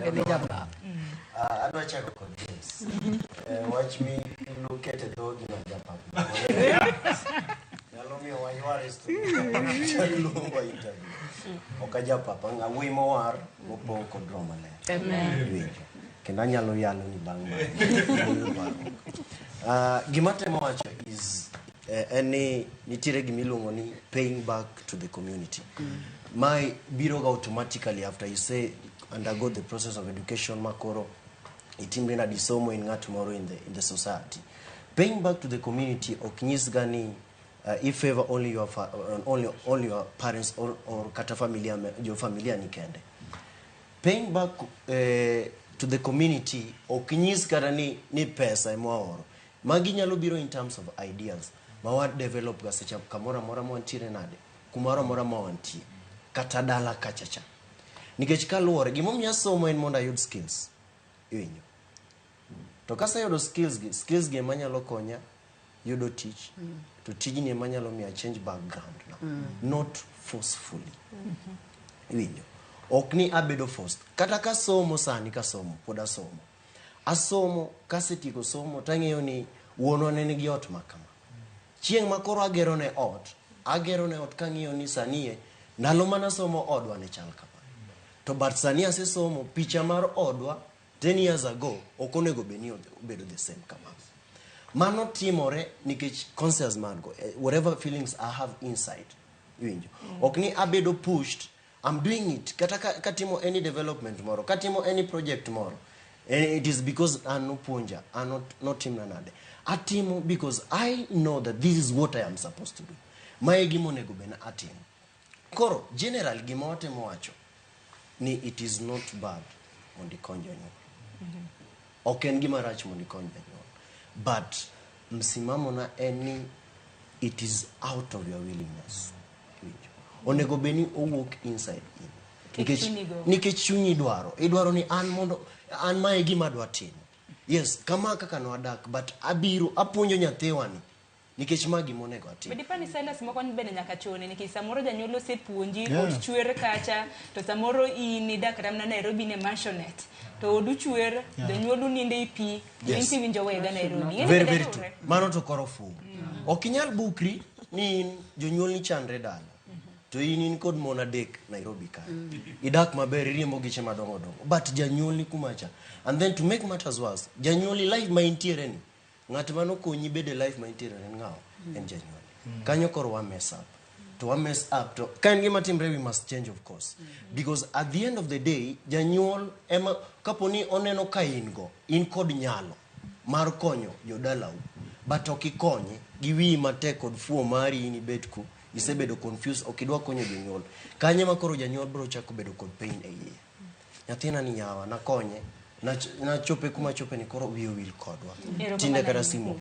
En japap. Ah, adwa chako kod James. Wach mi ilukete dhogi no japap. Nyalo miyo wayware studio. Chak luongo interview. Ok ajapap, an awuoyi mowar mopong' kod roho maler. Amen. Iwinjo. Kendo anyalo yalo ni bang' mano. Ayud warruok. Ah, gima temo wacho is en ni nitiere gima iluongo ni paying back to the community. Mae biro ga automatically after you say undergo the process of education makoro itimri nadi somo in ng'at moro in the society. Paying back to the community ok nyis ga ni i favor only your only your parents or kata familia jo familia ni kende. Paying back to the community ok nyis kata ni pesa ema waoro. Magi nyalo biro in terms of ideas ma wa develop ga seche kamoro amora ma wantiere nade, kumoro amora ma wantie, kata dala kacha cha. Nikech kaluwore, gimomiyo asomo en mondo ayud skills. Iwinjo? To kaseyudo skills gi, skills gi ema nyalo konya yudo tich, to tijni ema nyalo miyo change background na. Not forcefully. Iwinjo? Ok ni abedo forced. Kata kasomo sani kasomo, pod asomo. Asomo, kasetieko somo, tang'eyo ni wuonwa ne nigi ot ma kama. Chieng' ma koro agero ne ot, agero ne ot kang'iyo ni sani e, ndalo manasomo odwa ne chal kama. To but sani asesomo, picha mar odwa 10 years ago ok onego bed ni obedo the same kama. Mano timore nikech conscience man go, whatever feelings I have inside. Iwinjo? Ok ni abedo pushed, I'm doing it. Kata katimo any development moro, katimo any project moro, it is because an nopuonja, an notimna nade. Atimo because I know that this is what I am supposed to do. Mae gima onego bed ni atimo. Koro, general gima watemo wacho, ni it is not bad mondo ikony jonyuol. Ok en gima rach mondo ikony janyuol. But msimamo na en ni it is out of your willingness. Iwinjo? Onego bed ni owuok inside in. Nikech chunyi go. Nikech chunyi dwaro. Idwaro ni an mondo an mae e gima adwa timo. Yes, kama kaka nwadak but abiro apuonjo nyathiwa ni nikech ma gima onego atim. Bende ipani Silas moko ni bende nyaka chune nikech samoro janyuol osepuonji ot chwer kacha to samoro in idak kata mana Nairobi ne mansionette to odu chwer jonyuol uninde e pi in tiwinjo wega Nairobi. Ing'e ni Very bende very luwre. true. Mano to koro fuwo. Ok inyal bukri ni in jonyuol ni chandre dala. To in kod mon adek Nairobi ka. Idak maber iriembo geche madongo dongo. But janyuol ni kumacha. And then to make matters worse, janyuol life ma intiere ni ng'at manokonyi bedo e life ma intiere ni en ng'awa? En janyuol. Kanyo koro wa mess up. To wa mess up to ka en gima timre we must change of course. Because at the end of the day, janyuol ema kapo ni oneno ka in go, in kod nyalo mar konyo jodalau but ok ikonye gi wiyi matek kod fuo mari in ibet ku isebedo confused ok idwa konyo jonyuol kanye ma koro janyuol biro chako bedo kod pain e iye nyathina ni yawa nakonye nachope kuma chope ni koro wiye owil kodwa Erokamano tinde kata ahinya. simu.